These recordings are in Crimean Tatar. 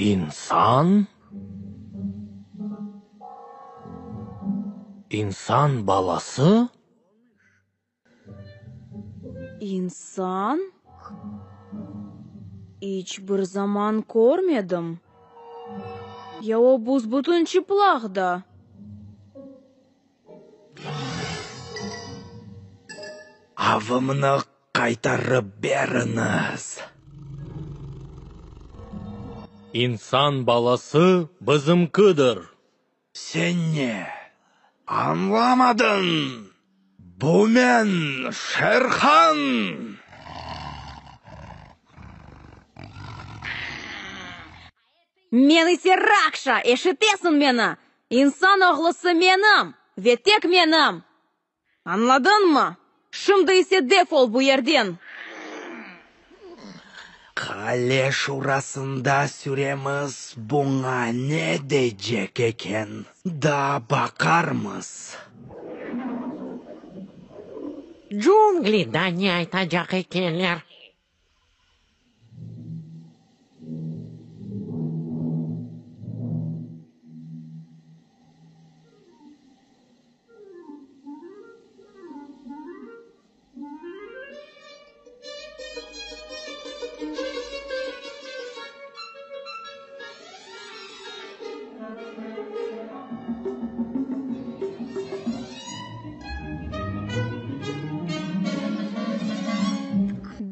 İnsan? İnsan balası? İnsan? İç bir zaman körmedim. Ya o büs-bütün çıplaq da! Avımnı qaytarıp beriñiz! İnsan balası bizimkidir! Sen ne, añlamadıñ? Bu men, Şerhan! Men ise Rakşa, eşitesiñ meni? İnsan oğlusı menim ve tek menim! Añladıñmı? Şimdi ise def ol bu yerden! Qale şurasında süremiz buña ne deycek eken, daa baqarmız. Cünglida ne aytacaq ekenler?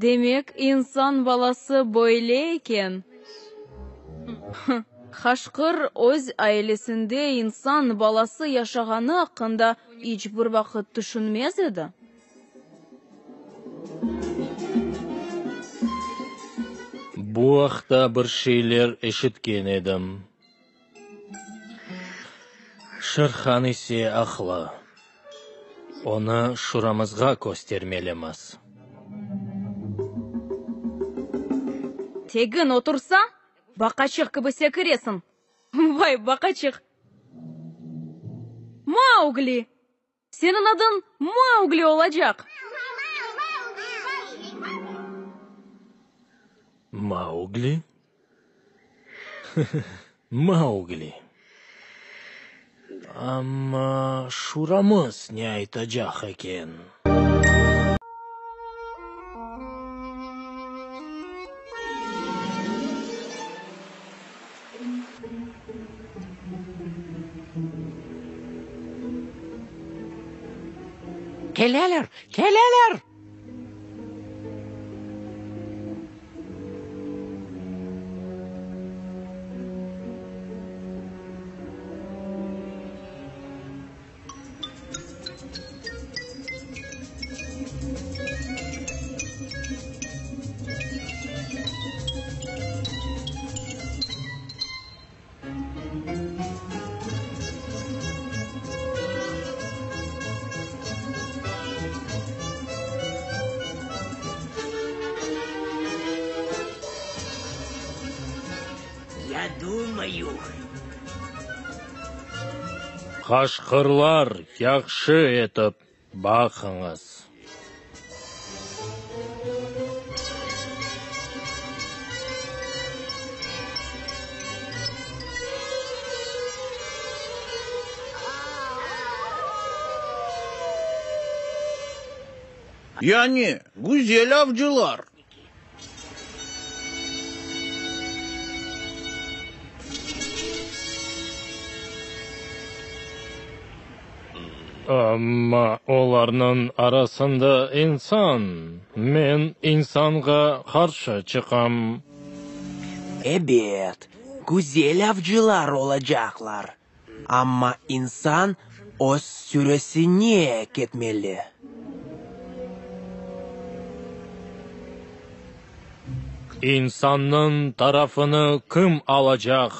Demek, insan balası böyle eken! Qaşqır öz ailesinde insan balası yaşağanı aqqında iç bir vaqıt tüşünmez edi. Bu aqta bir şeyler eşitken edim. Şerhan ise aqlı. Onı şuramızğa köstermelimiz. Tegin otursa, baqaçıq kibi sekiresiñ. Vay, baqaçıq! Maugli! Seniñ adıñ Maugli olacaq! Maugli? Maugli! Amma şuramız ne aytacaq eken? Keleler, keleler! Ya dumayu. Qaşqırlar, yahşı etip baqıñız! Yani, güzel avcılar. Amma olarnıñ arasında insan, men insanğa qarşı çıqam. Ebet, güzel avcılar olacaqlar, amma insan öz sürüsine ketmeli. İnsannıñ tarafını kim alacaq?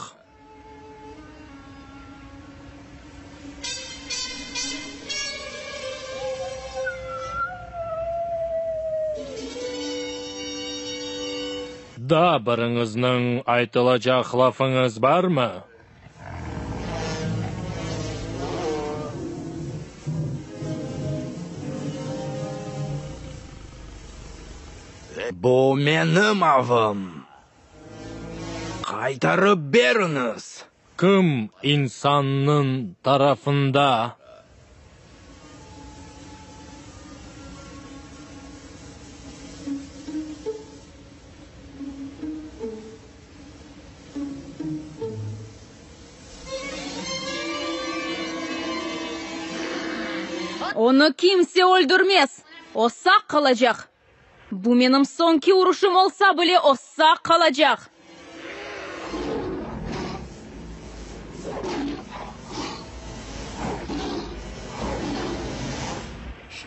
Daa biriñizniñ aytılacaq lafıñız barmı? Bu menim avım. Qaytarıp beriñiz! Kim insannıñ tarafında? Onı kimse öldürmez, o sağ qalacaq. Bu menim soñki uruşım olsa bile, o sağ qalacaq.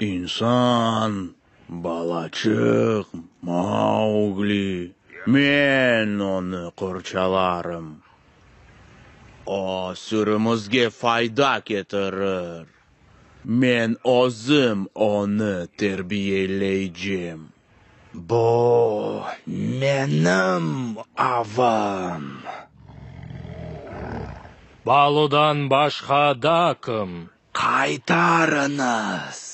İnsan, balaçıq, Maugli, men onı qorçalarım. O, sürümizge fayda ketirir. Men özüm onı terbiyeleycem. Bu menim avım. Baludan başqa daa kim? Qaytarıñız!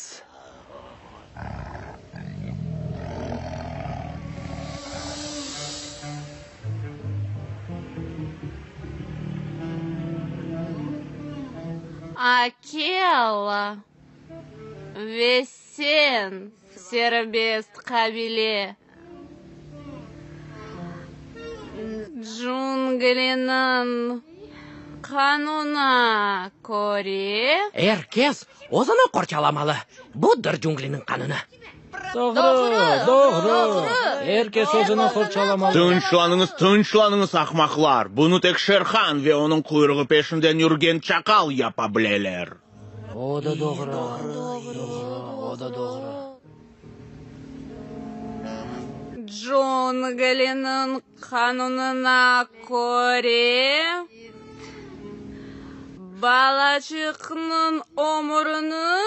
Akela, ve sen, serbest qabile, cüngliniñ qanuna köre. Er kes özüni qorçalamalı, budır cüngliniñ qanunı. Doğru, doğru, er kes özüni qorçalamalı. Tınçlanıñız, tınçlanıñız, ahmaqlar! Bunı tek Şerhan ve onıñ quyruğı peşinden yürgen çaqal yapa bileler. O da doğru, doğru, o da doğru. Cüngliniñ qanunına köre, balaçıqnıñ ömürini.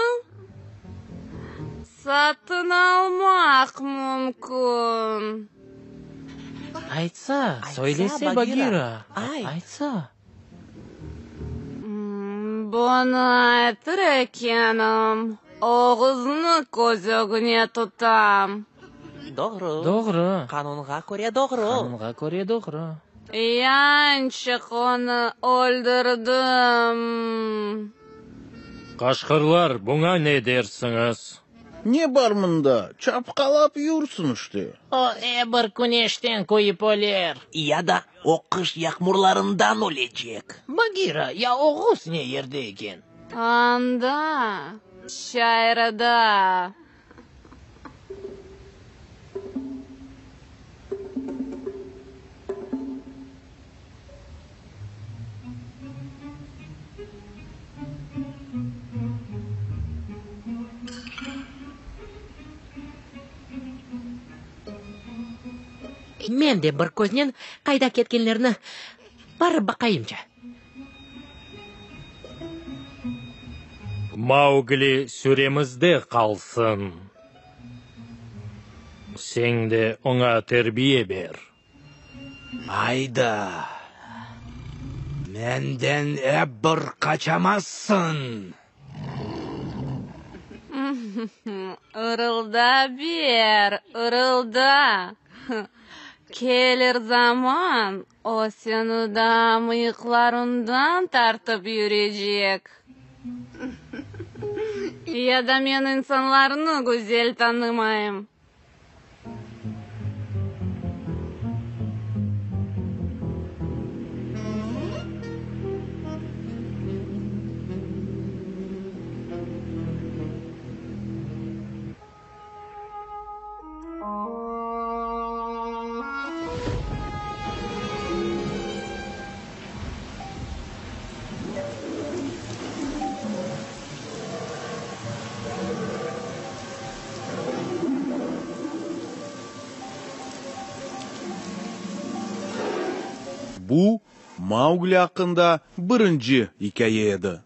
Satın almaq mümkün. Aytsa, söylese Bagira, aytsa. Bunı aytır ekenim, oğuznı köz ögüne tutam. Doğru. Doğru. Qanunğa köre doğru. Qanunğa köre doğru. Yañçıq onı öldürdim. Qaşqırlar, buña ne dersiñiz? Ne bar mında, çapqalap yürsin işte. O er bir küneşten küyip öler. Ya da o qış yağmurlarından ölecek. Bagira, ya oğuz ne yerde eken? Anda, çayırda. Men de bir köznen qayda ketkenlerini barıp baqayımçı. Maugli süremizde qalsın. Sen de oña terbiye ber. Ayda, menden ep bir qaçamazsıñ! Irılda ber, ırılda! Kelir zaman, o seni daa mıyıqlarıñdan tartıp yürecek. Ya da men insanlarnı güzel tanımayım. Bu, Maugli aqqında birinci ikâye edi.